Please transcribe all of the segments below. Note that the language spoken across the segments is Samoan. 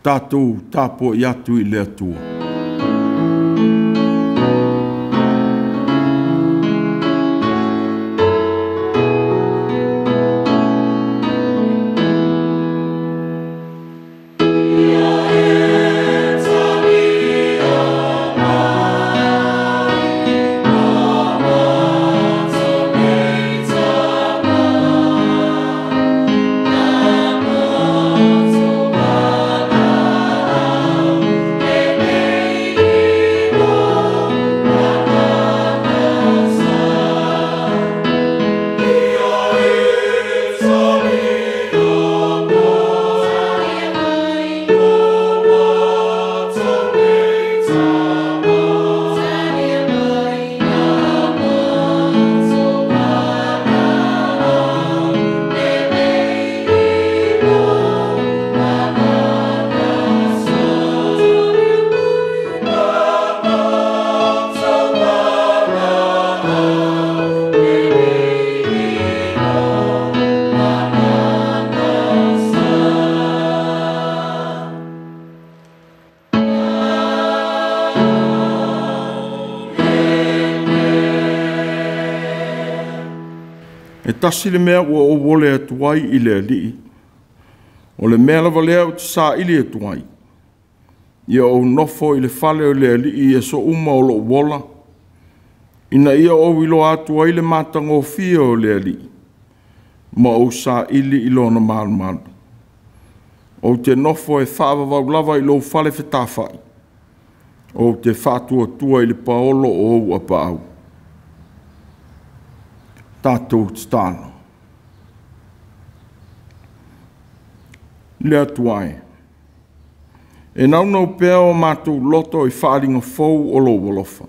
Tatou tapuai atu i le Atua. E tasi le mea ua ou ole atu ai i le Alii, o le mea lava lea ou te saili atu ai, ia ou nofo i le fale o le Alii i aso uma o lou ola, ina ia ou iloa atu ai le matagofie o le Alii, ma ou saili i lona malumalu. Ou te nofo e faavavau lava i lou fale fetafai, ou te faatuatua i le paolo o ou apaau. Tatou tatalo. Le Atua e, e naunau pea o matou loto i faaaliga fou o lou alofa,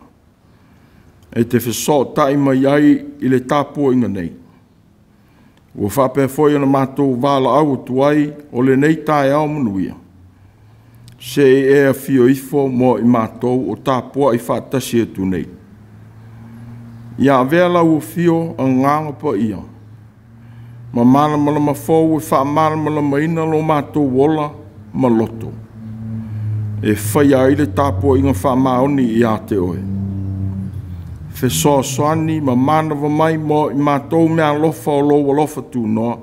e te fesootai mai ai i le tapuaiga nei. Ua faapea foi ona matou valaau atu ai o lenei taeao manuia, se i e afio ifo mo i matou o tapuai faatasi atu nei. Ia avea lau afio, Agaga Paia, ma malamalama fou e faamalamalamaina lo matou ola ma loto, e faia ai le tapuaiga faamaoni ia te Oe. Fesoasoani ma manava mai mo i matou meaalofa o lou alofa tunoa,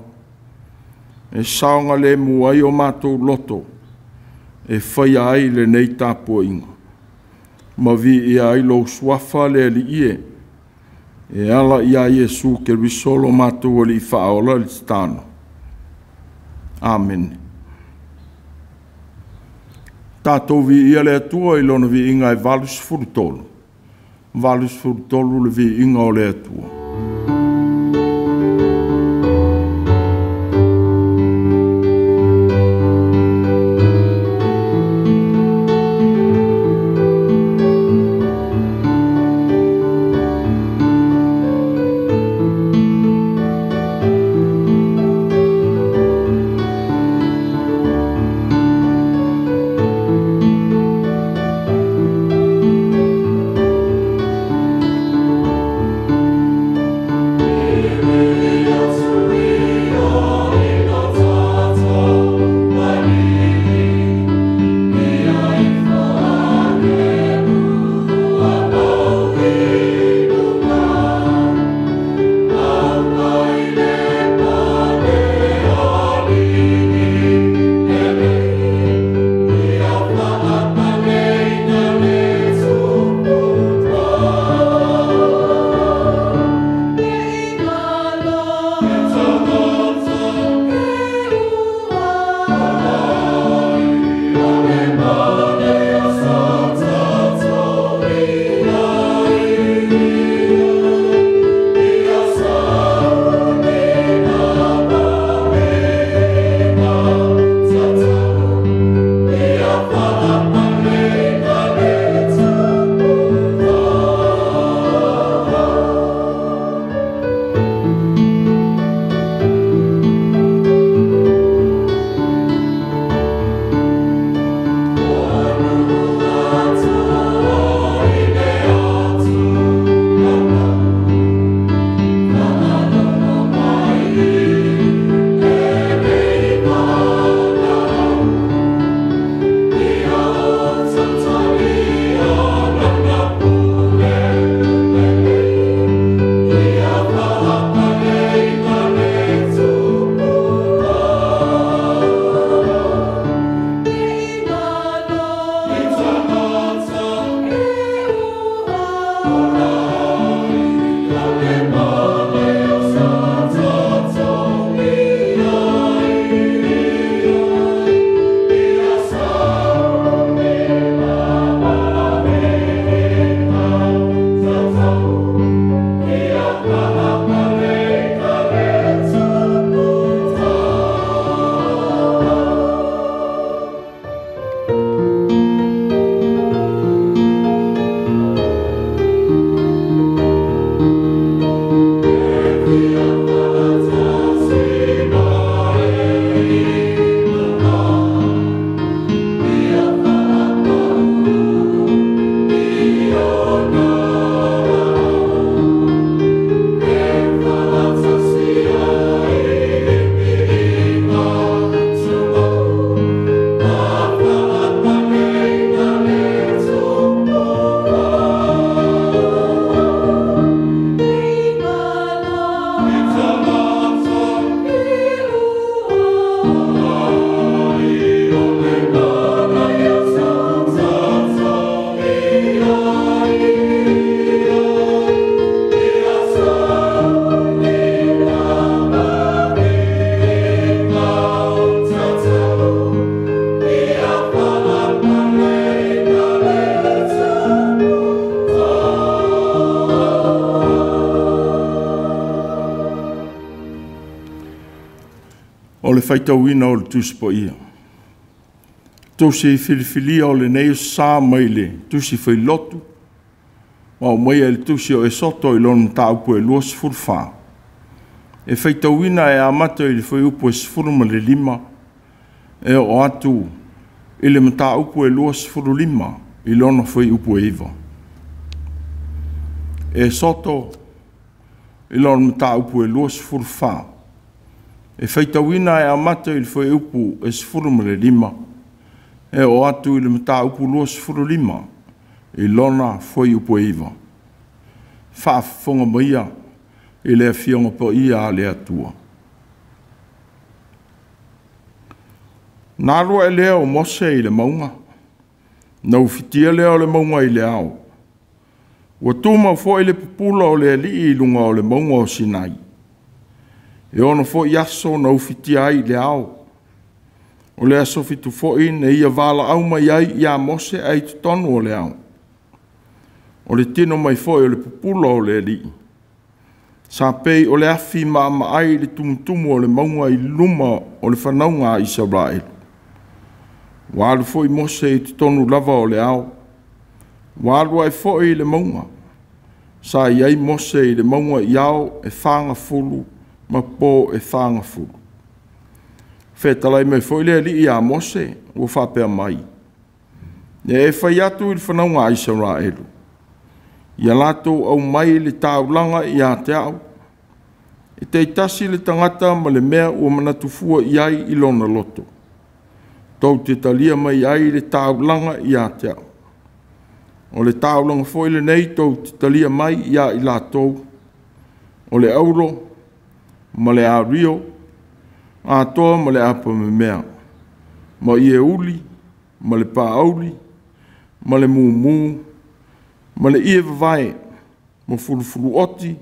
e saogalemu ai o matou loto e faia ai lenei tapuaiga, ma viia ai lou Suafa le Alii e, e ala ia Iesu Keriso lo matou Alii Faaola le tatalo. Amene. Tatou viia le Atua i lona viiga e 83, 83 le viiga o le Atua. O le faitauina o le Tusi Paia. Tusi filifilia o lenei sa mai le Tusi Failotu, ma aumaia i le Tusi o Esoto i lona mataupu e 24. E faitauina e amata i le fuaiupu e 15 e oo atu i le mataupu e 25 i lona fuaiupu e 9. Esoto i lona mataupu e 24. E faitauina e amata i le fuaiupu e 15 e oo atu i le mataupu 25 i lona fuaiupu e 9. Faafofoga maia i le Afioga Paia a le Atua. Na alu ae lea o Mose i le mauga, na ufitia lea o le mauga i le ao. Ua tumau foi le pupula o le Alii i luga o le mauga o Sinai. E 6 foi aso na ufitia ai i le ao. O le aso 7 foi na ia valaau mai ai ia Mose ai totonu o le ao. O le tino mai foi o le pupula o le Alii, sa pei o le afi maamaai i le tumutumu o le mauga i luma o le fanauga a Isaraelu. Ua alu foi Mose i totonu lava o le ao, ua alu ae foi i le mauga. Sa i ai Mose i le mauga i ao e 40 ma po e 40. Fetalai mai foi le Alii ia Mose, ua faapea mai, ia e fai atu i le fanauga a Isaraelu, ia latou aumai le taulaga ia te au, e taitasi le tagata ma le mea ua manatu fua i ai i lona loto. Tou te talia mai ai le taulaga ia te au. O le taulaga foi lenei tou te talia mai ia i latou, o le auro ma le ario, atoa ma le apamemea, ma ie uli, ma le paauli, ma le mumu, ma le ie vavae, ma fulufuluoti,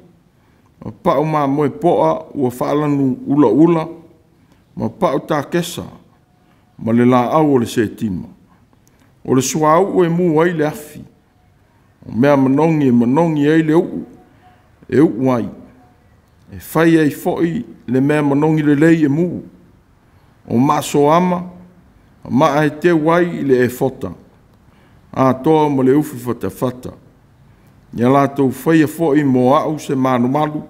ma pau mamoe poa ua faalanu ulaula, ma pau takesa, ma le laau o le setima. O le suauu e mu ai le afi, o mea manogi e manogi ai le uu, e uu ai, e fai ai foi le mea manogi lelei e mu, o maasoama, ma maa e teu ai i le efota, atoa ma le ufi fatafata. Ia latou faia foi mo au se malumalu,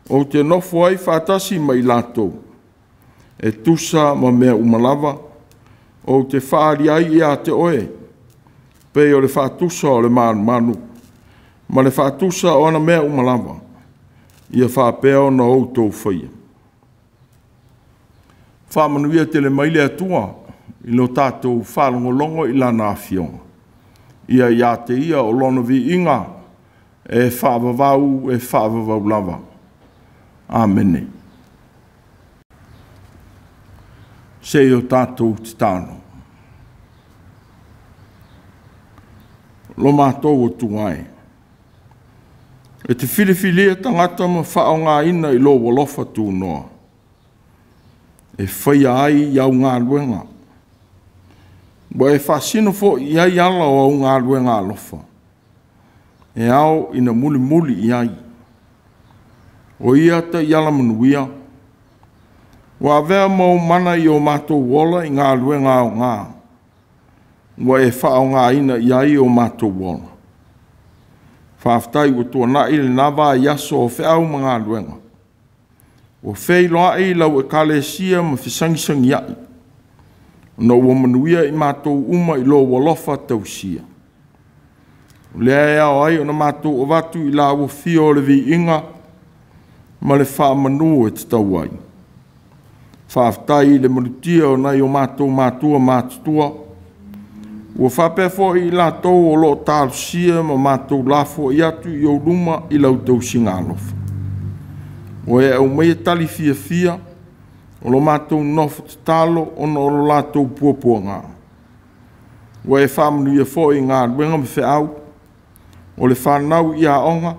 ou te nofo ai faatasi ma i latou, e tusa ma mea uma lava, ou te faaali ai ia te oe, pei o le faatusa o le malumalu, ma le faatusa o ana mea uma lava, ia faapea ona outou faia. Faamanuia tele mai le Atua i lo tatou faalogologo i Lana Afioga. Ia ia te Ia o Lona viiga e faavavau, e faavavau lava. Amene. Se i o tatou tatalo. Lo matou Atua e, e te filifilia tagata ma faaaogaina i lou alofa tunoa, e faia ai au galuega. Ua e faasino foi i ai ala o au galuega alofa, e ao ina mulimuli i ai. O ia taiala manuia, ua avea ma ou mana i o matou ola i galuega aoga, ua e faaaogaina i ai o matou ola. Faafetai ua tuanai lena vaiaso o feau ma galuega. Ua feiloai lau ekalesia ma fesagisagiai, ona ua manuia i matou uma i lou alofa tausia. O lea e ao ai ona matou avatu i la ua fia o le viiga ma le faamanu e tatau ai. Faafetai i le malutia o nai o matou matua matutua, ua faapea foi i latou o loo talosia ma matou lafoai atu i ou luma i lau tausiga alofa. Ua e aumaia tali fiafia o lo matou nofo tatalo ona o lo latou puapuaga. Ua e faamanuia foi i galuega ma feau, o le fanau i aoga,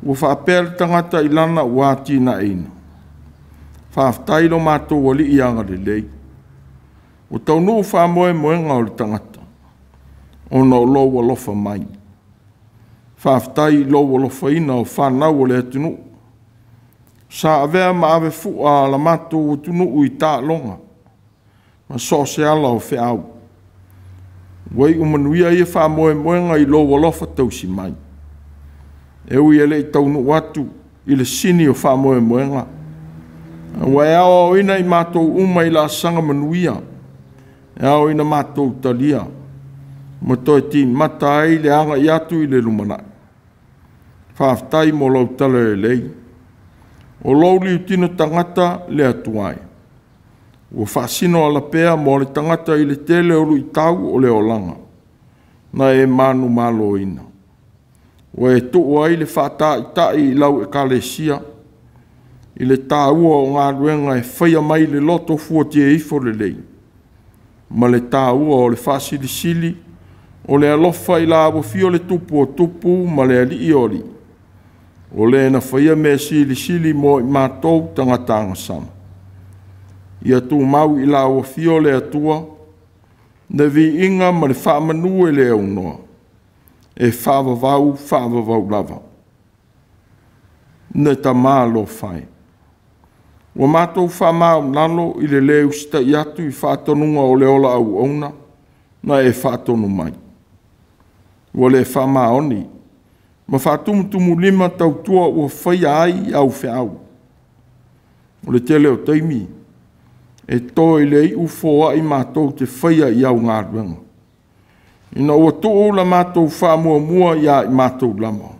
ua faapea le tagata i lana ua atinaeina. Faafetai lo matou Alii agalelei. Ua taunuu faamoemoega o le tagata, ona o lou alofa mai. Faafetai i lou alofaina o fanau o le atunuu. Sa avea ma ave fua la matou atunuu i taaloga ma so o se ala o feau. Ua iu manuia ia faamoemoega i lou alofa tausi mai. E ui e le i taunuu atu i le sini o faamoemoega, ua e aoaoina i matou uma i laasaga manuia, e ao ina matou talia, ma toe timata ai le agai atu i le lumanai. Faafetai mo lau talalelei. O lou liutino tagata le Atua e. Ua faasino alapea mo le tagata i le tele o luitau o le olaga, na e manumaloina. Ua e tuu ai le faataitai i lau ekalesia, i le taua o galuega e faia mai le loto fuatia ifo lelei, ma le taua o le faasilisili o le alofa i la uafio le tupu o tupu ma le alii o alii, o le na faia mea silisili mo i matou tagata agasala. Ia tumau i la uafio le Atua, le viiga ma le faamanu e le aunoa, e faavavau faavavau lava. Le Tamā alofa e. Ua matou faamaulalo i le lē usitai atu i faatonuga o le ola auauna na e faatonu mai. Ua le faamaoni ma faatumutumulima tautua ua faia ai au feau. O le tele o taimi e to i le iu foai matou te faia i au galuega, ina ua tuu la matou faamuamua ia i matou lava.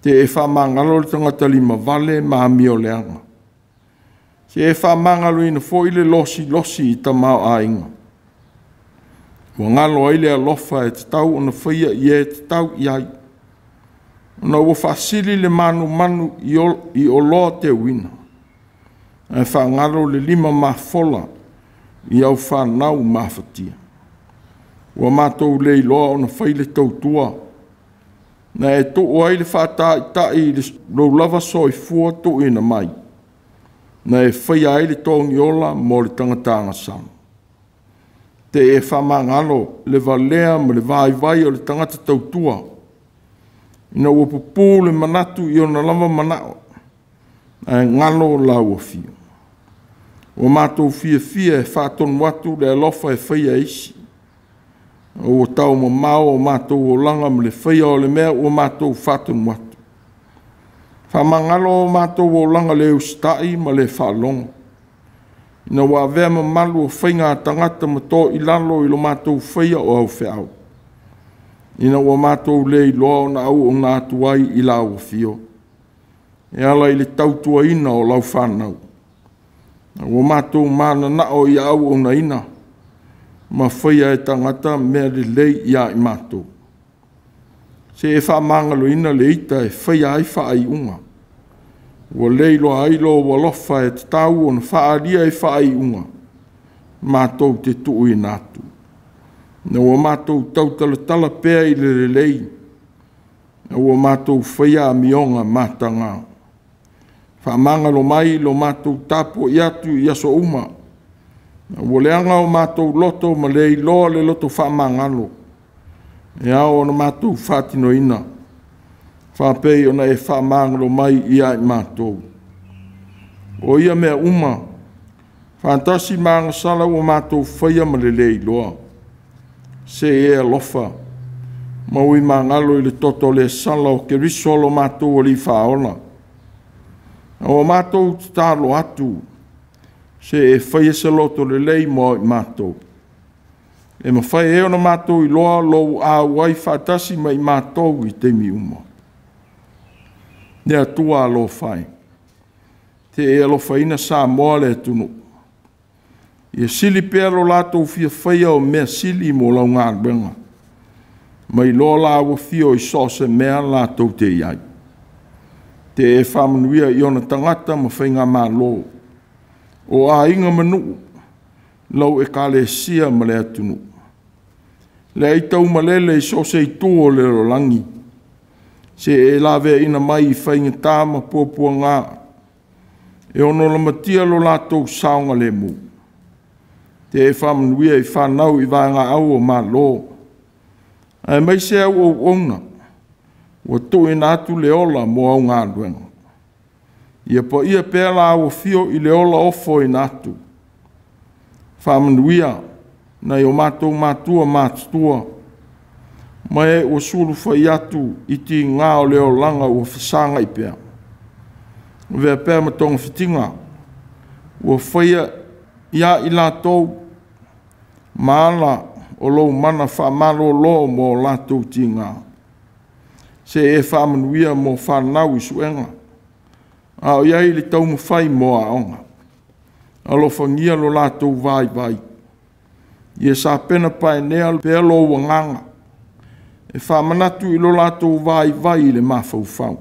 Te e faamagalo le tagata limavale ma amioleaga. Se e faamagaloina foi le losilosi i tamaoaiga. Ua galo ai le alofa e tatau ona faia i e tatau i ai, ona ua faasili le manumanu i oloa teuina, ae faagalo le lima mafola i au fanau mafatia. Ua matou le iloa ona fai le tautua, na e tuu ai le faataitai i lou lava soifua tuuina mai, na e faia ai le togiola mo le tagata agasala. Te e faamagalo le valea ma le vaivai o le tagata tautua, ina ua pupū le manatu i ona lava manao, ae galo lau afio. Ua matou fiafia e faatonu atu le alofa e faia e isi, ua taumamao o matou olaga ma le faia o le mea ua matou faatonu atu. Faamagalo o matou olaga le usitai ma le faalogo, ina ua avea mamalu o faiga a tagata ma to i lalo i lo matou faia o au feau, ina ua matou le iloa ona auauna atu ai i lau afio, e ala i le tautuaina o lau fanau. Ua matou mananao ia auaunaina ma faia e tagata mea lelei ia i matou. Se e faamagaloina le ita e faia ai faaiuga, ua le iloa ai lou alofa e tatau ona faaalia i faaiuga matou te tuuina atu. Ina ua matou tautalatala pea i le lelei, ua matou faia amioga mataga. Faamagalo mai lo matou tapuai atu i aso uma, ua leaga o matou loto ma le iloa le loto faamagalo, e ao ona matou faatinoina, faapei ona e faamagalo mai ia i matou. O ia mea uma, faatasi ma agasala ua matou faia ma le le iloa. Se e alofa, ma ui magalo i le toto le sala o Keriso lo matou Alii Faaola. Ua matou tatalo atu, se e faia se loto lelei mo i matou. E mafai ai ona matou iloa lou auai faatasi ma i matou i taimi uma. Le Atua alofa e, te e alofaina Samoa le atunuu. Ia sili pea lo latou fia faia o mea sili mo lau galuega, ma iloa la uafio i so o se mea latou te i ai. Te e faamanuia i ona tagata ma faigamalo, o aiga ma nuu, lau ekalesia ma le atunuu. Le ai taumalele i so o se itu o le lalolagi, se e laveaina mai i faigata ma puapuaga, e ono lamatia lo latou saogalemu. Te e faamanuia i fanau i vaegaau o Malo, aemaise au auauna ua tuuina atu le ola mo au galuega. Ia paia pea lau afio i le ola ofoina atu. Faamanuia nai o matou matua matutua, ma e ua sulufai atu i tiga o le olaga ua fesagai pea. Avea pea ma togafitiga ua faia ia i latou ma ala o lou mana faamalolo mo latou tiga. Se e faamanuia mo fanau i suega, a o i ai le taumafai mo aoga. Alofagia lo latou vaivai, ia sapena paenea pea lou agaga e faamanatu i lo latou vaivai i le mafaufau.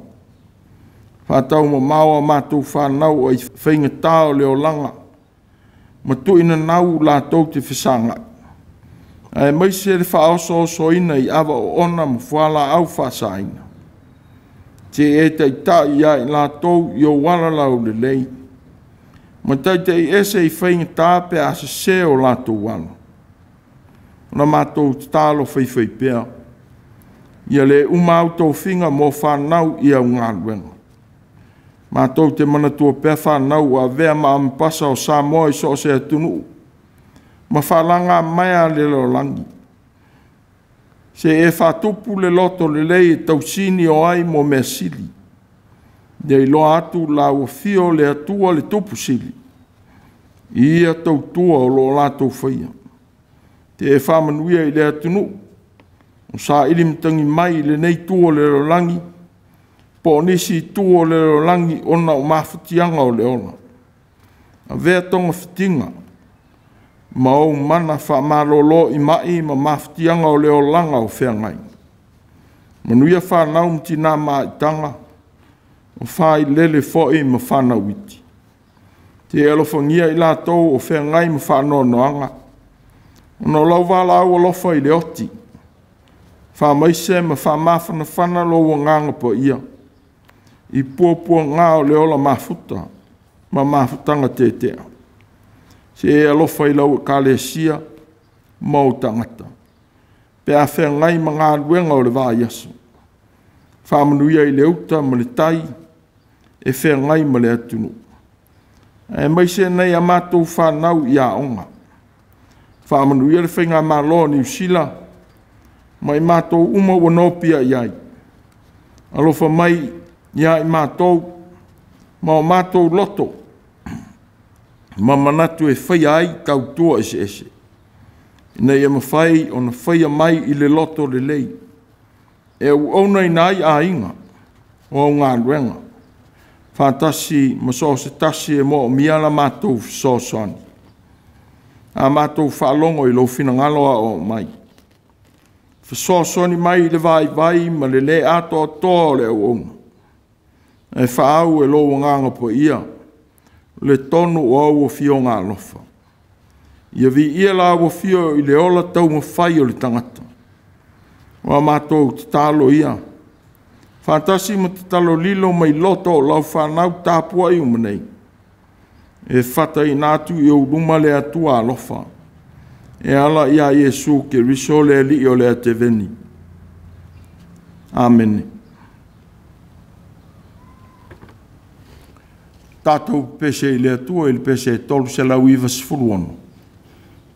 Faataumamao a matou fanau i faigata o le olaga ma tuuinanau latou te fesagai, aemaise le faaosoosoina i ava oona ma fualaau faasaina. Se i e taitai ia i latou i ou ala laulelei, ma taitai ese i faigata pe a sese o latou alo. Na matou tatalo faifaipea, ia le uma au tofiga mo fanau i au galuega. Matou te manatua pea fanau ua avea ma ambasa o Samoa i so o se atunuu ma faalagamaea a le lalolagi. Se e faatupu le loto lelei e tausini o ai mo mea sili. Ia iloa atu lau afio le Atua le Tupu Sili, i ia tautua o lo o latou faia. Te e faamanuia i le atunuu, o saili matagi mai i lenei itu o le lalolagi, po o nisi itu o le lalolagi ona o mafatiaga o le ola. Avea togafitiga ma ou mana faamalolo i mai ma mafatiaga o le olaga o feagai. Manuia fanau ma tina maitaga, o failele foi ma fanau iti. Te alofagia i latou o feagai ma faanoanoaga, ona o lau valaau alofa i le oti, faamaise ma faamafanafana lou agaga paia i puapuaga o le ola mafuta ma mafutaga tetea. Se e alofa i lau ekalesia ma ou tagata, pe a feagai ma galuega o le vaiaso. Faamanuia i le uta ma le tai e feagai ma le atunuu, aemaise nai a matou fanau i aoga. Faamanuia le faigamalo a Niu Sila ma i matou uma ua nopiai ai. Alofa mai ia i matou ma o matou loto ma manatu e faia ai tautua eseese, ina ia mafai ona faia mai i le loto lelei, e auaunaina ai aiga o au galuega, faatasi ma so o se tasi e moomia la matou fesoasoani. A matou faalogo i lou finagalo aoao mai, fesoasoani mai i le vaivai ma le le atoatoa o le auauna, ae faaau e lou Agaga Paia le tonu o au afioga alofa. Ia viia lau afio i le ola taumafai o le tagata. O a matou tatalo ia, faatasi ma tatalo lilo mai loto o lau fanau tapuai uma nei, e fataina atu i ou luma le Atua alofa, e ala ia Iesu Keriso le Alii o le ateveni. Amene. Tatou pese i le Atua i le pese 396,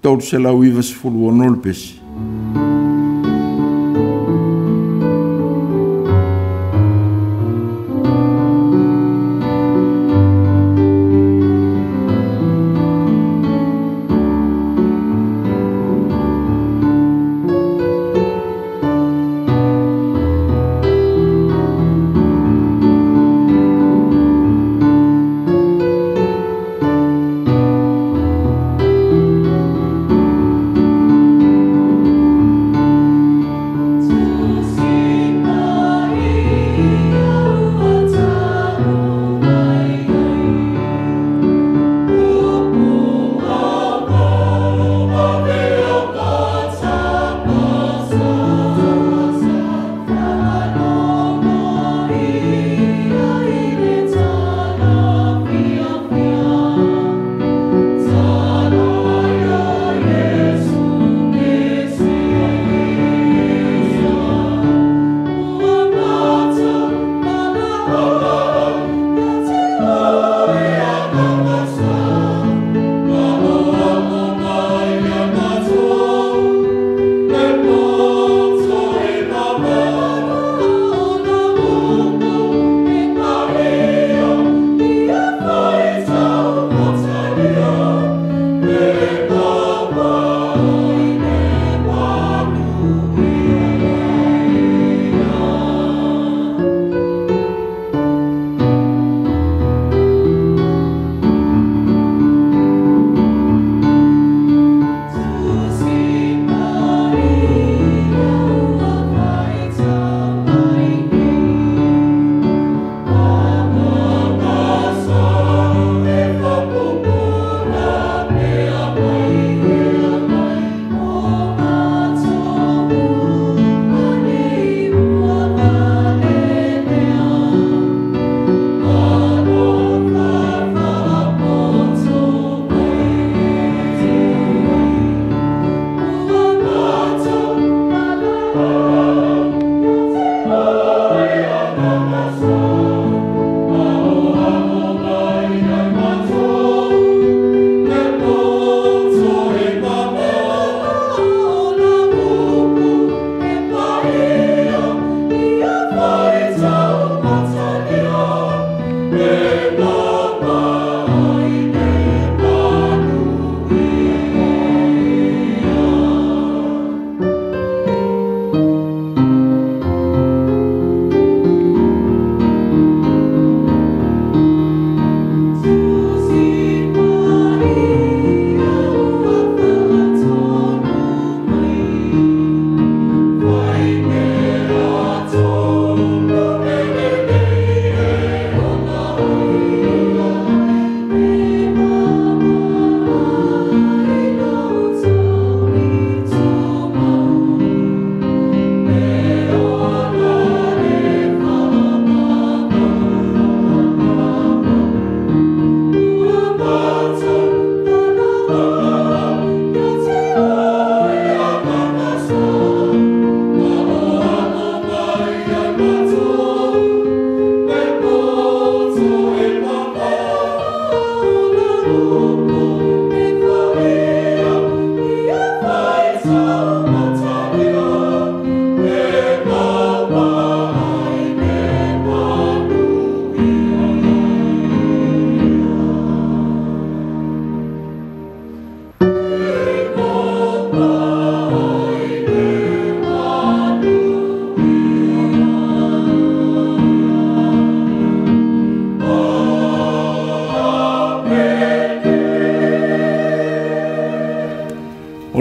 396 le pese.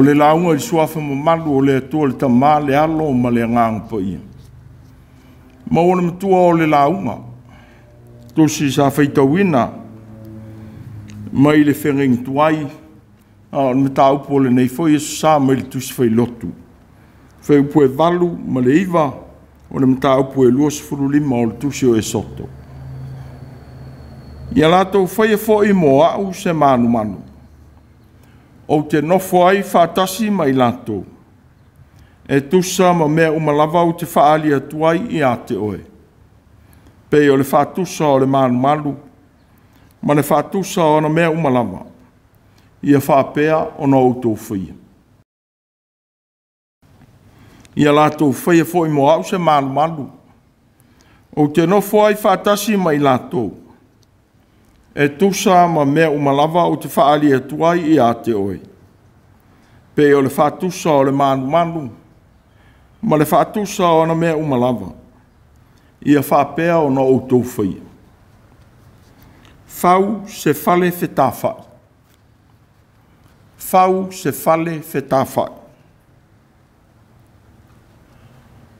O le lauga i le suafa mamalu o le Atua le Tama, le Alo ma le Agaga Paia. Maua le matua o le lauga, tusi sa faitauina mai le feagaiga tuai, a o le mataupu o lenei foi aso sa mai le tusi failotu. Fuaiupu 8 ma le 9 o le mataupu e 25 o le tusi o Esoto. Ia latou faia foi mo au se manumanu, ou te nofo ai faatasi ma i latou, e tusa ma mea uma lava ou te faaali atu ai ia te oe, pei o le faatusa o le malumalu ma le faatusa o ona mea uma lava, ia faapea ona outou faia. Ia latou faia foi mo au se malumalu, ou te nofo ai faatasi ma i latou, e tusa ma mea uma lava ou te faaali atu ai ia te oe, pei o le faatusa o le malumalu ma le faatusa o ona mea uma lava, ia faapea ona outou faia. Fau se fale fetafai. Fau se fale fetafai.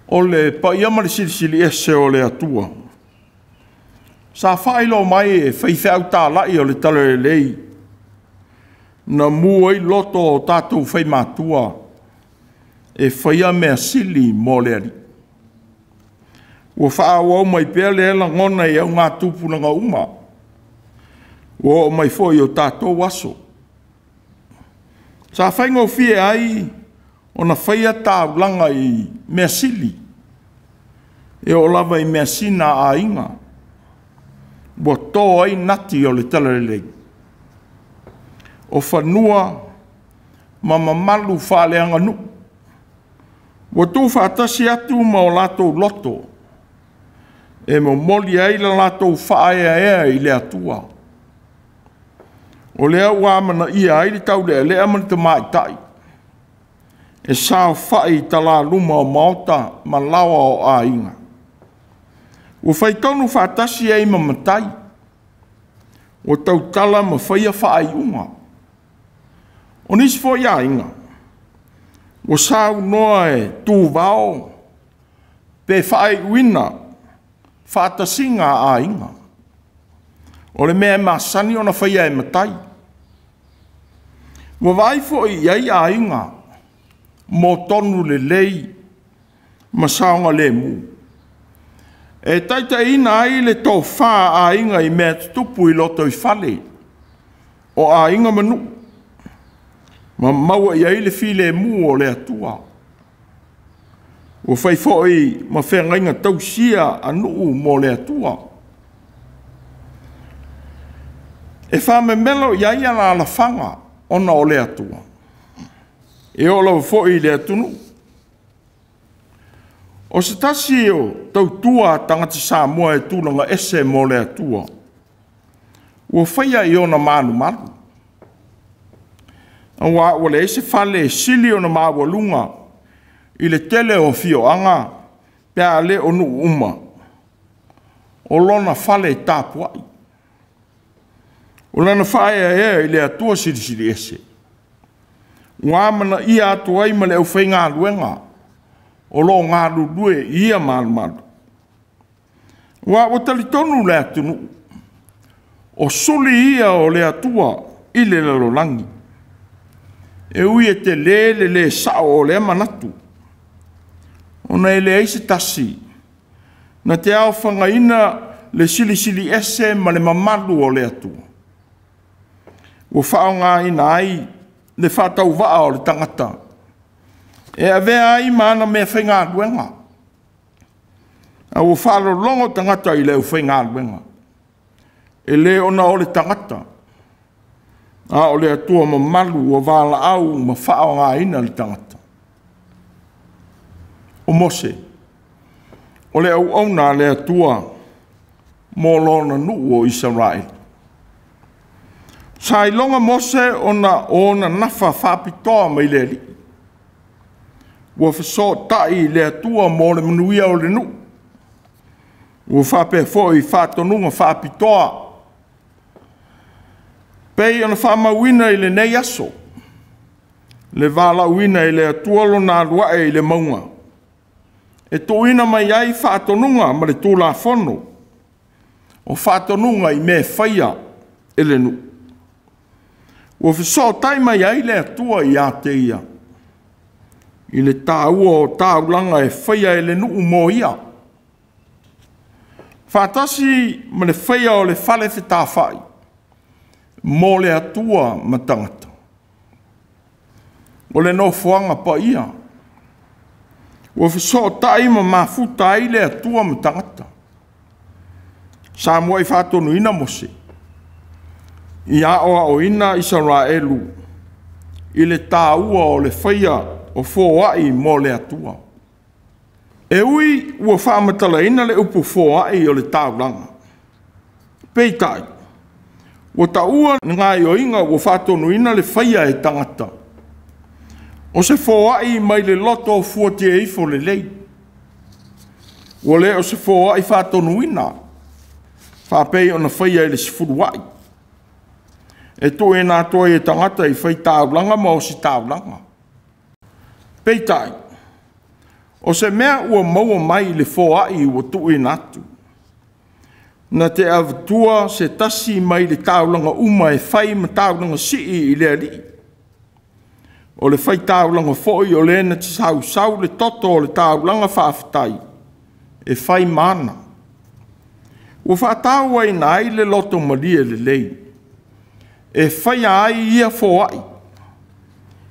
O le paia ma le silisili ese o le Atua sa faailoa mai e faifeau talai o le Talalelei na mu ai loto o tatou faimatua e faia mea sili mo le Alii. Ua faaauau mai pea lea lagona i augatupulaga uma, ua oo mai foi i o tatou aso. Sa faigofie ai ona faia taulaga i mea sili, e oo lava i measina a aiga, ua to ai nati o le Talalelei. O fanua ma mamalu faaleaganuu ua tuufaatasi atu ma o latou loto e momoli ai le latou faaeaea i le Atua. O lea ua amanaia ai le taulealea ma le tamaitai e saofai i talaluma o maota ma laoa o aiga. Ua faitonu faatasi ai ma matai, ua tautala ma faia faaiuga. O nisi foi aiga ua saunoa e tuvao pe faaiuina faatasiga a aiga. O le mea e masani ona faia e matai. Ua vaai foi i ai aiga mo tonu lelei ma saogalemu, e taitaiina ai le tofa a aiga i mea tutupu i lotoifale o aiga ma nuu, ma maua i ai le filemu o le Atua. Ua fai foi ma feagaiga tausia a nuu mo le Atua. E faamemelo i ai alaalafaga ona o le Atua, e oo lava foi i le atunuu. O se tasi o tautua a tagata Samoa e tulaga ese mo le Atua, ua faia i ona malumalu, aua ua leai se fale e sili ona maualuga i le tele o afioaga pe a le o nuu uma, o lona fale tapuai. O lana faaeaea i le Atua Silisili Ese, ua amanaia atu ai ma le aufaigaluega o lo o galulue i ia malumalu. Aua ua talitonu le atunuu, o suli ia o le Atua i le lalolagi. E ui e tele le le sao o lea manatu, ona e leai se tasi na te aofagaina le silisili ese ma le mamalu o le Atua. Ua faaaogaina ai le faatauvaa o le tagata e avea ai ma ana mea faigaluega, a ua faalologo tagata i le aufaigaluega, e le ona o le tagata, a o le Atua mamalu ua valaau ma faaaogaina le tagata. O Mose, o le auauna a le Atua mo lona nuu o Isaraelu. Sa iloga Mose ona o ona nafa faapitoa mai le Alii. Ua fesootai i le Atua mo le manuia o le nuu. Ua faapea foi faatonuga faapitoa pei ona faamauina i lenei aso. Le valaauina e le Atua lona alu ae i le mauga, e tuuina mai ai faatonuga ma le Tulafono, o faatonuga i mea e faia e le nuu. Ua fesootai mai ai le Atua ia te ia, i le taua o taulaga e faia e le nuu mo ia, faatasi ma le faia o le fale fetafai mo le Atua ma tagata. O le nofoaga paia ua fesootai ma mafuta ai le Atua ma tagata. Sa muai faatonuina Mose ia aoaoina Isaraelu i le taua o le faia o foai mo le Atua. E ui ua faamatalaina le upu foai o le taulaga, peitai ua taua le gaoioiga ua faatonuina le faia e tagata, o se foai mai le loto fuatia ifo lelei. Ua le o se foai faatonuina, faapei ona faia i le sefuluai, e tuuina atu ai e tagata i faitaulaga ma ositaulaga. Peitai, o se mea ua maua mai i le foai ua tuuina atu, na te avatua se tasi mai le taulaga uma e fai ma taulaga sii i le Alii. O le faitaulaga foi o le na te sausau le toto o le taulaga faafetai e fai ma ana. Ua faatauaina ai le loto malie lelei, e faia ai ia foai,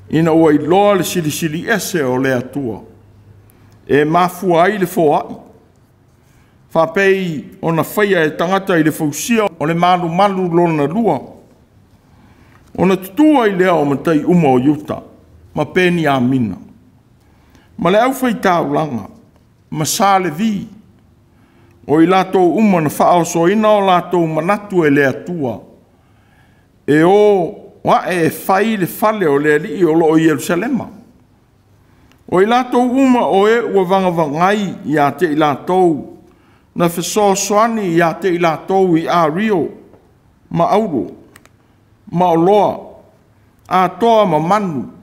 ina ua iloa le silisili ese o le Atua, e mafua ai le foai, faapei ona faia e tagata i le fausia o le malumalu lona lua, ona tutu ai lea o matai uma o Iuta ma Peniamina, ma le aufaitaulaga ma Sa Levi, o i latou uma na faaosoina o latou manatu e le Atua, e o ae e fai le fale o le Alii o lo o i Ierusalema. O i latou uma o e ua vagavagai ia te i latou, na fesoasoani ia te i latou i Ario ma Auro, ma oloa, atoa ma manu,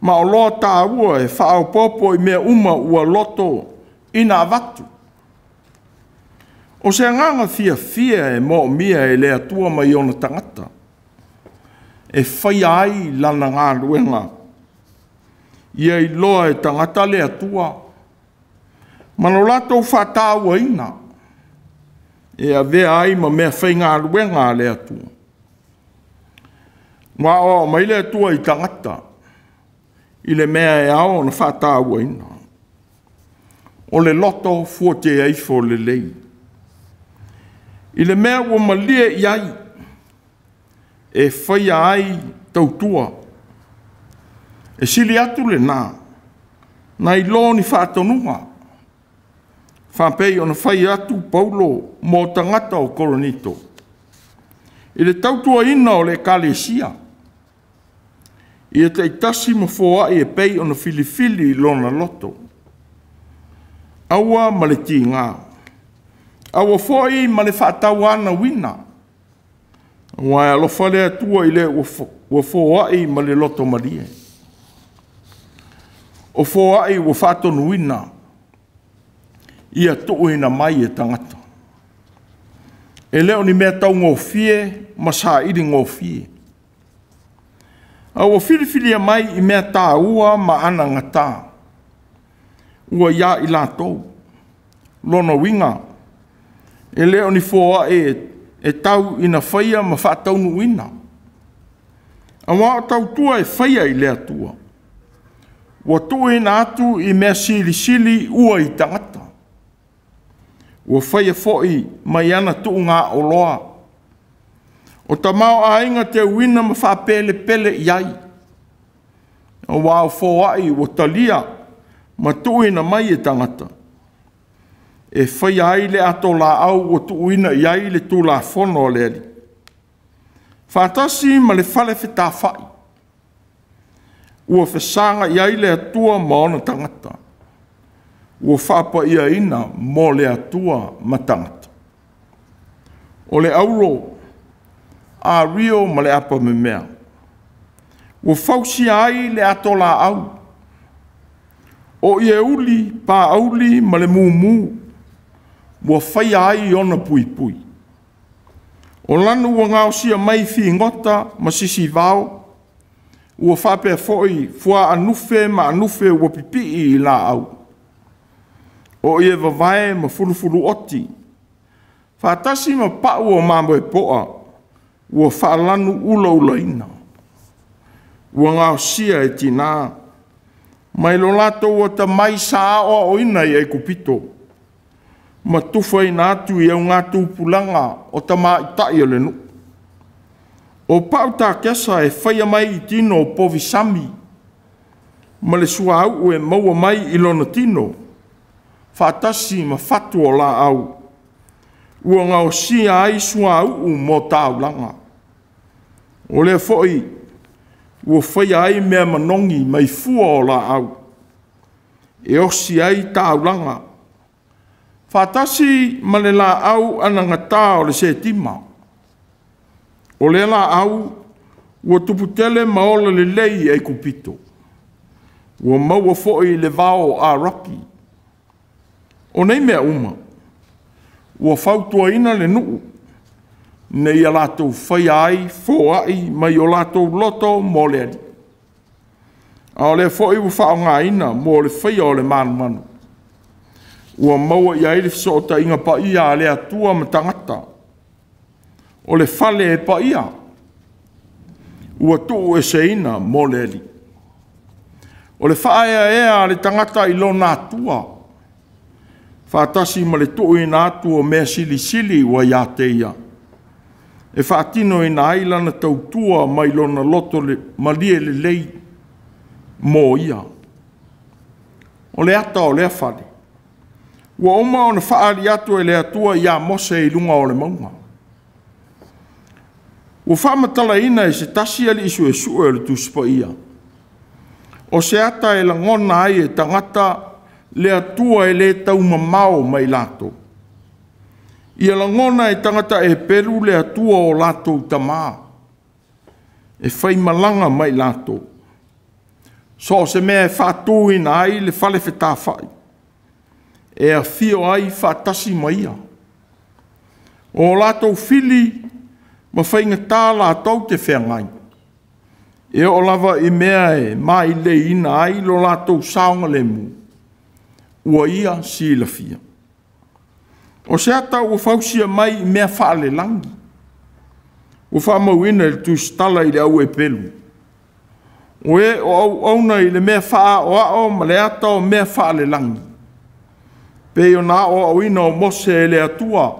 ma oloa taua e faaopoopo i mea uma ua loto ina avatu. O se agaga fiafia e moomia e le Atua mai ona tagata, e faia ai lana galuega, ia iloa e tagata le Atua, ma lo latou faatauaina, e avea ai ma mea faigaluega a le Atua. Ua aoao mai le Atua i tagata, i le mea e ao ona faatauaina. O le loto fuatia ifo lelei, i le mea ua malie i ai, e faia ai tautua. E sili atu lena, nai lo ni faatonuga, faapei ona fai atu Paulo mo tagata o Korinito, i le tautuaina o le ekalesia, ia taitasi ma foai e pei ona filifili i lona loto. Aua ma le tiga, aua foi ma le faatauanauina, aua e alofa le Atua i le ua foai ma le loto malie. O foai ua faatonuina, ia tuuina mai e tagata. E le o ni mea taugofie ma saili gofie. A ua filifilia mai i mea taua ma anagata, ua ia i latou. Lona uiga, e le o ni foai e tau ina faia ma faataunuuina. Aua o tautua e faia i le Atua, ua tuuina atu i mea silisili ua i tagata. Ua faia foi mai ana tuuga oloa. O tamaoaiga teuina ma faapelepele i ai. Aua o foai ua talia ma tuuina mai e tagata, e faia ai le ato laau ua tuuina i ai le Tulafono a le Alii, faatasi ma le fale fetafai, ua fesaga i ai le Atua ma ona tagata, ua faapaiaina mo le Atua ma tagata. O le auro, ario ma le apamemea, Ua fausia ai le ato laau, o ieuli, paauli ma le mumu, ua faia ai ona puipui. O lanu ua gaosia mai figota ma sisivao, ua faapea foi fuaanufe ma anufe ua pipii i laau. O ie vavae ma fulufuluoti, faatasi ma pau o mamoepoa, ua faalanu ulaulaina. Ua gaosia e tina mai lo latou atamai sa aoaoina i Aikupito, ma tufaina atu i augatupulaga o tamaitai o le nuu. O pau takesa e faia mai i tino o povisami, ma le suauu e maua mai i lona tino, faatasi ma fatu o laau, ua gaosia ai suauu mo taulaga. O lea foi ua faia ai mea manogi mai fua o laau, e osi ai taulaga, faatasi ma le laau anagata o le setima. O lea laau ua tuputele ma ola lelei i Aikupito, ua maua foi i le vao o Arapi. O nei mea uma, ua fautuaina le nuu, ina ia latou faia ai foai mai o latou loto mo le Alii. A o lea foi ua faaaogaina mo le faia o le manumanu, ua maua i ai le fesootaiga paia a le Atua ma tagata. O le fale e paia, ua tuueseina mo le Alii. O le faaeaea a le tagata i lona Atua, faatasi ma le tuuina atu o mea silisili ua ia te ia, e faatinoina ai lana tautua mai lona loto malie lelei mo ia. O le ata o lea fale, ua uma ona faaali atu e le Atua ia Mose i luga o le mauga. Ua faamatalaina e se tasi alii suesue o le Tusi Paia, o se ata e lagona ai e tagata le Atua e le taumamao mai latou. Ia lagona e tagata Eperu le Atua o latou tamā, e faimalaga mai latou. So o se mea e faatuina ai le fale fetafai, e afio ai faatasi ma ia. O latou fili ma faigata latou te feagai, e oo lava i mea e maileiina ai lo latou saogalemu, ua ia silafia. O se ata ua fausia mai i mea faalelagi, ua faamauina i le tusitala i le au Eperu, o e o auauna i le mea faaaoao ma le ata o mea faalelagi, pei ona aoaoina o Mose e le Atua,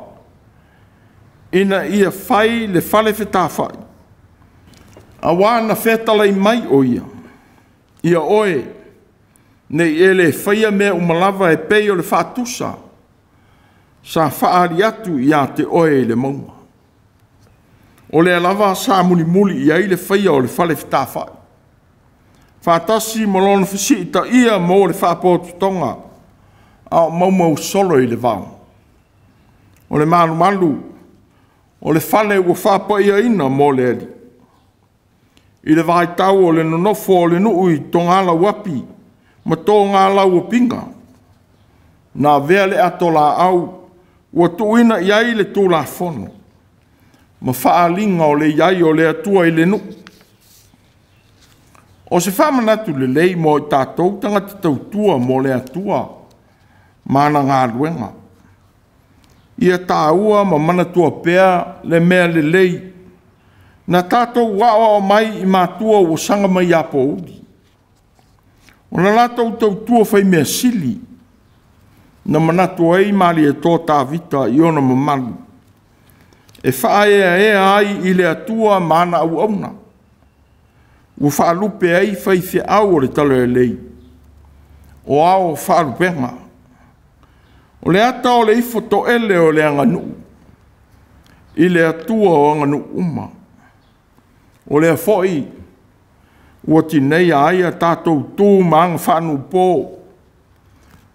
ina ia fai le fale fetafai, auā na fetalai mai o ia, ia oe, nei e le faia mea uma lava e pei o le faatusa sa faaali atu ia te oe i le mauga. O lea lava sa mulimuli i ai le faia o le fale fetafai, faatasi ma lona fesiitaia mo le faapototoga, a o maumau solo i le vao. O le malumalu o le fale ua faapaiaina mo le Alii. I le vaitau o le nonofo o le nuu i togalauapi ma togalauapiga, na avea le ato laau ua tuuina i ai le Tulafono ma faaaliga o le i ai o le Atua i le nuu. O se faamanatu lelei mo i tatou tagata tautua mo le Atua ma ana galuega. Ia taua ma manatua pea le mea lelei na tatou aoao mai i matua ua saga mai ia pouli. O na latou tautua fai mea sili, na manatu ai Malietoa Tavita i ona mamalu, e faaeaea ai i le Atua ma ana auauna, ua faalupe ai faifeau o le talalelei, o ao o faalupega. O le ata o le ifo toele o le aganuu, i le Atua o aganuu uma. O lea foi ua tineia ai a tatou tu ma aga faanuupo,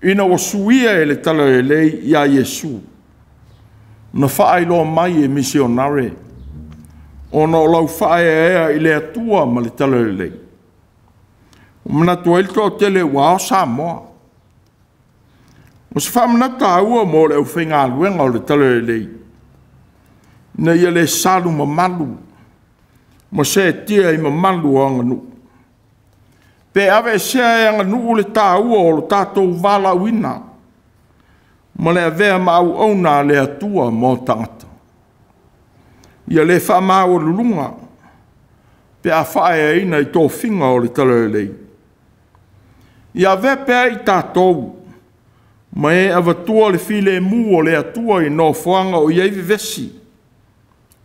ina ua suia e le talalelei ia Iesu, na faailoa mai e misionare. ona o lau faaeaea i le Atua ma le Talalelei. Ua manatu ai le toatele ua ao Samoa. O se faamanatu taua mo le aufaigaluega o le Talalelei, ina ia le salu mamalu ma seetia i mamalu o aganuu. Pe aveesea e aganuu le taua o lo tatou valaauina ma le avea ma auauna a le Atua mo tagata. Ia le faamaualuluga pe a faaeaina i tofiga o le Talalelei. Ia avea pea i tatou ma e avatua le filemu o le Atua i nofoaga o i ai vevesi,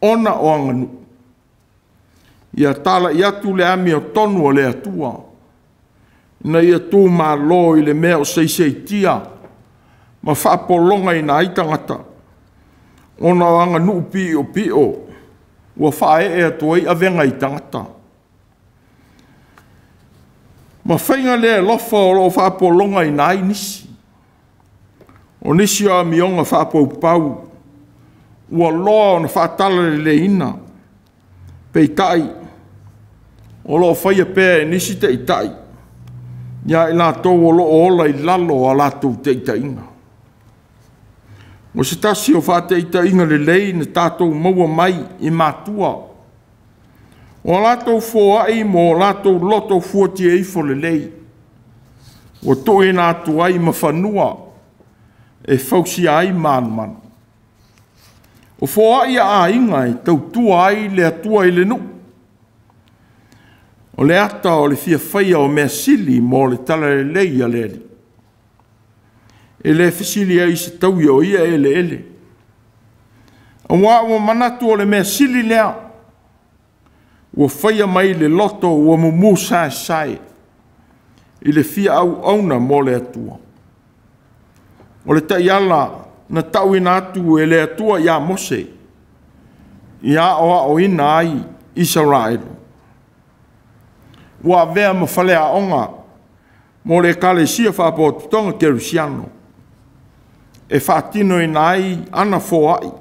ona o aganuu. Ia talai atu le amiotonu a le Atua, ina ia tumalo i le mea o seiseitia ma faapologaina ai tagata, ona o aganuu piopio ua faaee atu ai avega i tagata. Ma faiga le alofa o lo o faapologaina ai nisi. O nisi o amioga faapaupau ua loa ona faatalaleleiina, peitai o lo o faia pea e nisi taitai ia i latou o lo o ola i lalo o a latou taitaiga. O se tasi o faataitaiga lelei na tatou maua mai i matua, o a latou foai ma o latou loto fuatia ifo lelei, ua tuuina atu ai ma fanua e fausia ai malumalu. O foai a aiga e tautua ai le Atua i le nuu. O le ata o le fia faia o mea sili mo le talalelei a le Alii. E le fesili ai se taui o ia eleele. Aua ua manatu o le mea sili lea, ua faia mai le loto ua mumu saesae i le fia auauna mo le Atua. O le taiala na tauina atu e le Atua ia Mose, ia aoaoina ai Isaraelu. Ua avea ma faleaoga mo le Ekalesia Faapotopotoga Kerisiano e faatinoina ai ana foai,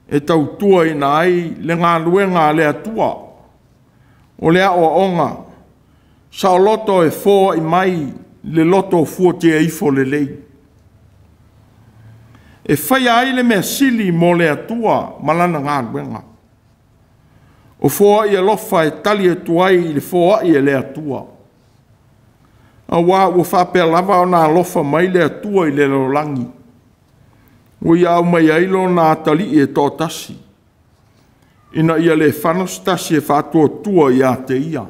e tautuaina ai le galuega a le Atua. O le aoaoga saoloto e foai mai le loto fuatia ifo lelei, e faia ai le mea sili mo le Atua ma lana galuega. O foai alofa e tali atu ai i le foai e le Atua. Aua ua faapea lava ona alofa mai le Atua i le lalolagi, ua ia aumai ai lona atalii e toatasi, ina ia le fano se tasi e faatuatua ia te ia,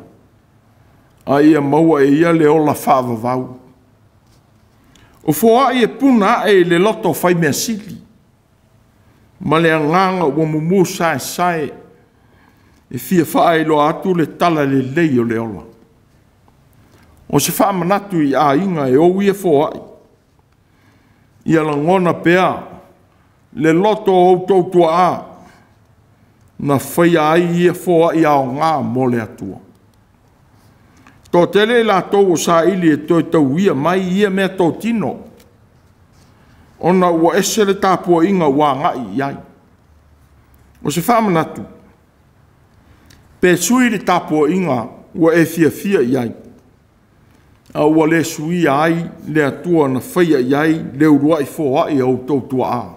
a ia maua e ia le ola faavavau. O foai e puna ae i le loto fai mea sili, ma le agaga ua mumu saesae e fia faailoa atu le talalelei o le ola. O se faamanatu i aiga e ou ia foai, ia lagona pea le loto o outou tuaa na faia ai ia foai aoga mo le Atua. Toatele i latou o saili e toe tauia mai ia mea totino, ona ua ese le tapuaiga ua agai i ai. O se faamanatu, pe sui le tapuaiga ua e fiafia i ai, a ua le suia ai le Atua na faia i ai le uluai foai a outou tuaa.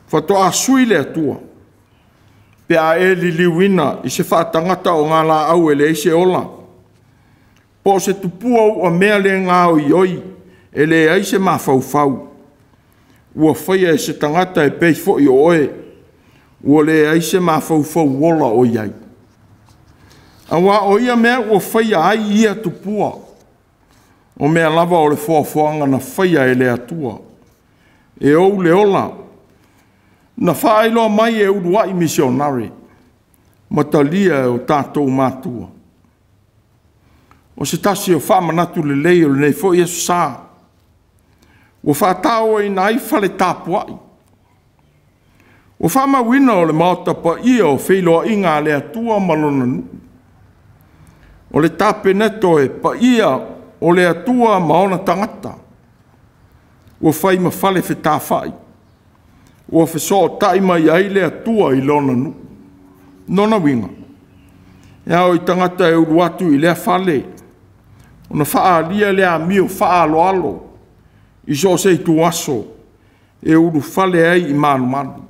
Faatoa sui le Atua pe a e liliuina i se faatagata o ngā laau e leai se ola, po o se tupua ua mea le gaoioi e leai se mafaufau, ua faia e se tagata e pei foi o oe, ua leai se mafaufau ola o i ai. Aua o ia mea ua faia ai ia tupua, o mea lava o le foafoaga na faia e le Atua, e ou le ola, na faailoa mai e uluai misionare, ma talia e o tatou matua. O se tasi o faamanatu lelei o lenei foi aso sa, ua faataoina ai fale tapuai. Ua faamauina o le maota paia o feiloaiga a le Atua ma lona nuu. O le tapeneto e paia o le Atua ma ona tagata. Ua fai ma fale fetafai. Ua fesootai mai ai le Atua i lona nuu. Lona uiga, e ao i tagata e ulu atu i lea fale ona faaalia le amio faaaloalo i so o se ituaso e ulufale ai i malumalu.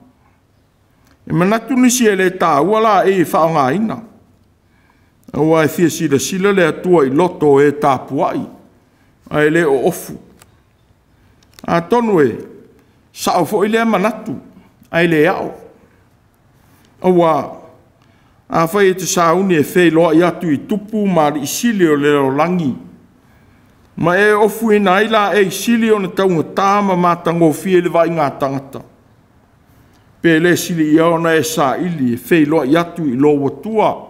E manatu nisi e le taua laei e faaaogaina, aua e fia silasila le Atua i loto o e tapuai, ae le o ofu. Atonu e sao foi lea manatu, ae le ao. Aua afai e te sauni e feiloai atu i tupu ma alii sili o le lalolagi, ma e ofuina ai laei sili ona taugata ma matagofie i le vaaiga a tagata, pe le sili ia ona e saili e feiloai atu i lou Atua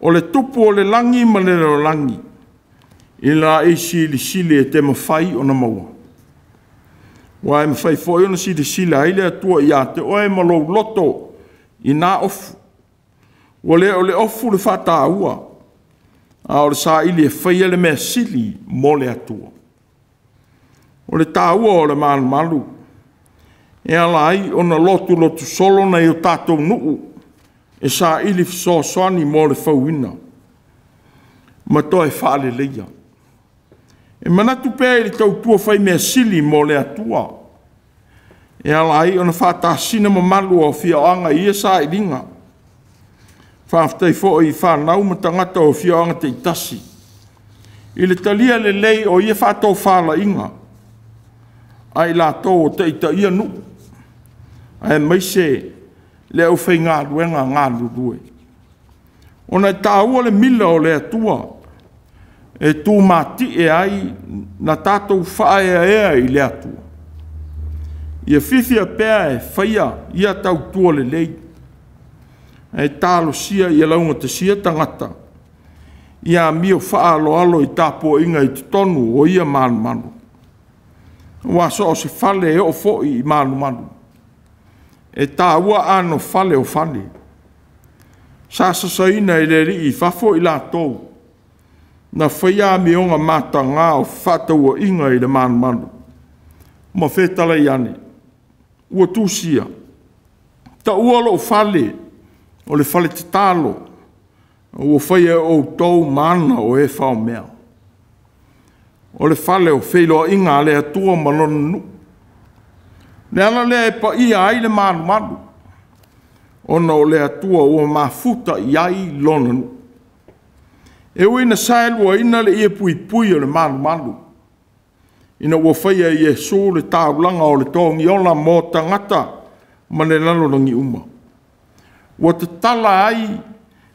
o le tupu o le lagi ma le lalolagi, i laei silisili e te mafai ona maua. Aua e mafai foi ona silasila ai le Atua ia te oe ma lou loto i na ofu. Ua le o le ofu le faataua, a o le saili e faia le mea sili mo le Atua. O le taua o le malumalu e ala ai ona lotulotu solo nai o tatou nuu e saili fesoasoani mo le fauina ma toe faaleleia. E manatu pea i le tautua fai mea sili mo le Atua, e ala ai ona faatasina mamalu o afioaga i ia sailiga. Faafetai foi i fanau ma tagata o afioaga taitasi i le talia lelei o ia faatofalaiga a i latou o taitaia nuu, aemaise le aufaigaluega galulue. Ona e taua le mila o le Atua e tumatie ai na tatou faaeaea i le Atua. Ia fiafia pea e faia ia tautua lelei, ae talosia ia laugatasia tagata ia amio faaaloalo i tapuaiga i totonu o ia malumalu. Aua so o se fale e oo foi i malumalu, e taua anofale o fale. Sa sasaina e le alii i fafo i latou na faia amioga mataga o fefaatauaiga i le malumalu, ma fetalai ane, ua tusia, taua lou fale o le fale tatalo, ua faia e outou ma ana o e faomea. O le fale o feiloaiga a le Atua ma lona nuu. O le ala lea e paia ai le malumalu, ona o le Atua ua mafuta i ai lona nuu. E ui ina saeluaina le ie puipui o le malumalu, ina ua faia e Iesu le taulaga o le togiola mo tagata ma le lalolagi uma, ua tatala ai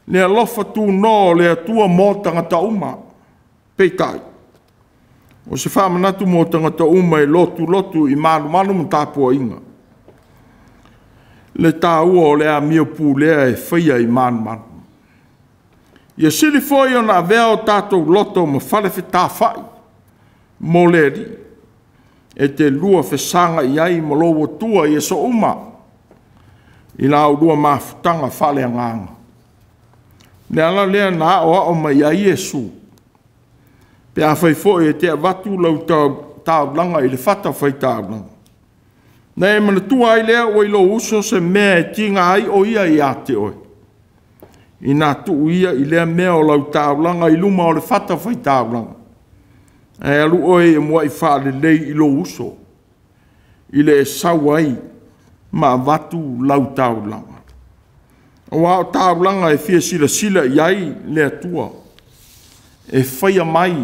le alofa tunoa o le Atua mo tagata uma. Peitai, o se faamanatu mo tagata uma e lotulotu i malumalu ma tapuaiga, le taua o le amio pulea e faia i malumalu. Ia sili foi ona avea o tatou loto ma fale fetafai mo le Alii, e te lua fesagai ai ma lou Atua i aso uma, i la ulua mafutaga faaleagaga. Le ala lea na aoao mai ai Iesu, pe afai foi e te avatu lau taulaga i le fatafaitaulaga, na e manatua ai lea ua i lou uso se mea e tiga ai o ia ia te oe, ina tuu ia i lea mea o lau taulaga i luma o le fatafaitaulaga, ae alu oe e muai faalelei i lou uso, i le e sau ai ma avatu lau taulaga. Aua o taulaga e fia silasila i ai le Atua, e faia mai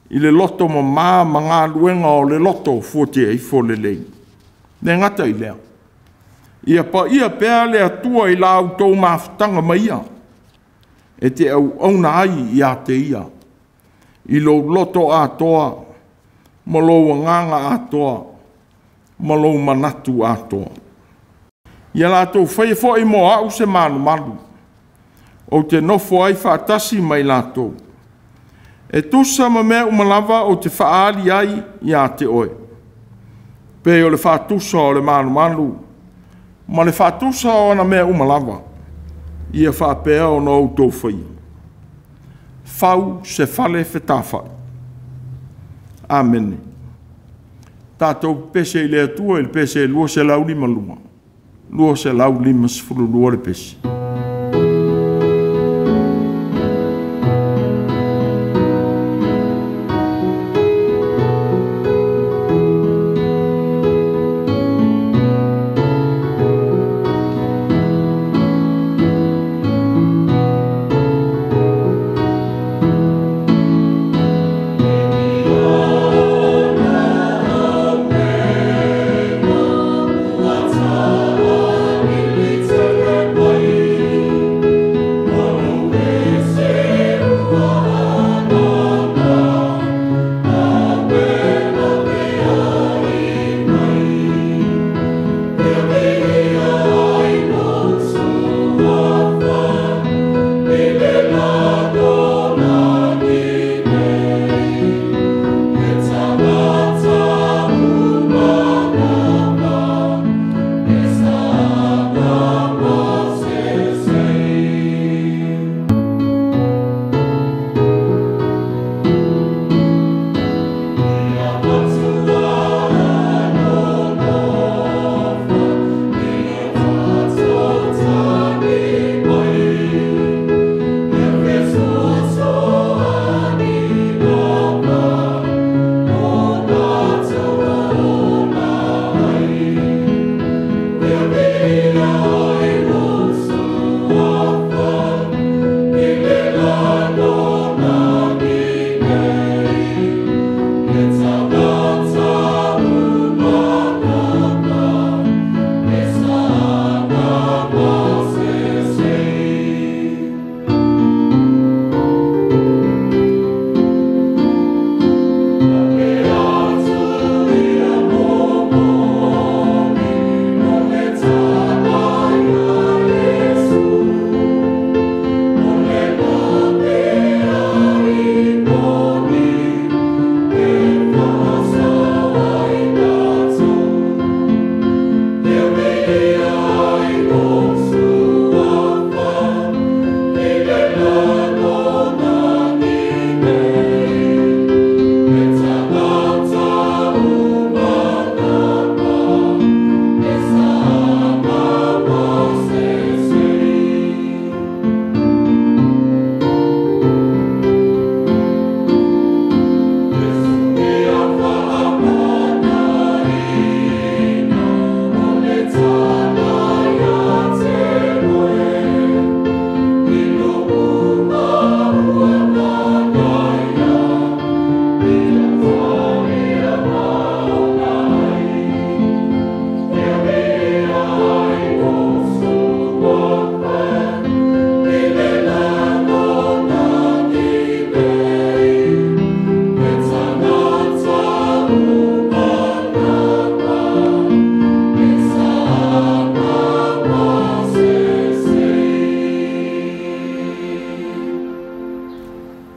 i le loto mama ma galuega o le loto fuatia ifo lelei. Le gata i lea, ia paia pea le Atua i la outou mafutaga ma ia, e te auauna ai ia te ia, i lou loto atoa, ma lou agaga atoa, ma lou manatu atoa. Ia latou faia foi mo au se malumalu, ou te nofo ai faatasi ma i latou. E tusa ma mea uma lava ou te faaali ai ia te oe, pei o le faatusa o le malumalu ma le faatusa o ana mea uma lava, ia faapea ona outou faia. Fau se fale fetafai. Amene. Tatou pese i le Atua i le pese 252, 252 le pese.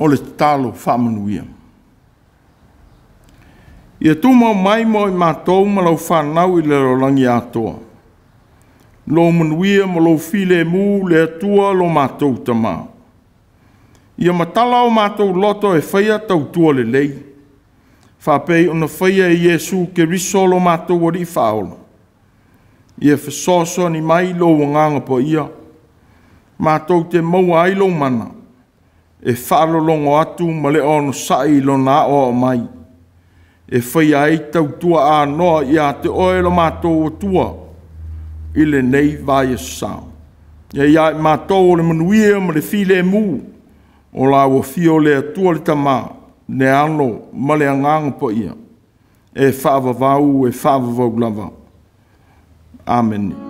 O le tatalo faamanuia. Ia tumau mai mo i matou ma lau fanau i le lalolagi atoa, lou manuia ma lou filemu le Atua lo matou Tama. Ia matala o matou loto e faia tautua lelei, faapei ona faia e Iesu Keriso lo matou Alii Faaola. Ia fesoasoani mai lou Agaga Paia, matou te maua ai lou mana, e faalologo atu ma le onosai i lona aoao mai, e faia ai tautua anoa ia te oe lo matou Atua i lenei vaiaso sa. Ia ia i matou o le manuia ma le filemu, o la ua afio le Atua le Tama, le Alo ma le Agaga Paia, e faavavau, e faavavau lava. Amene.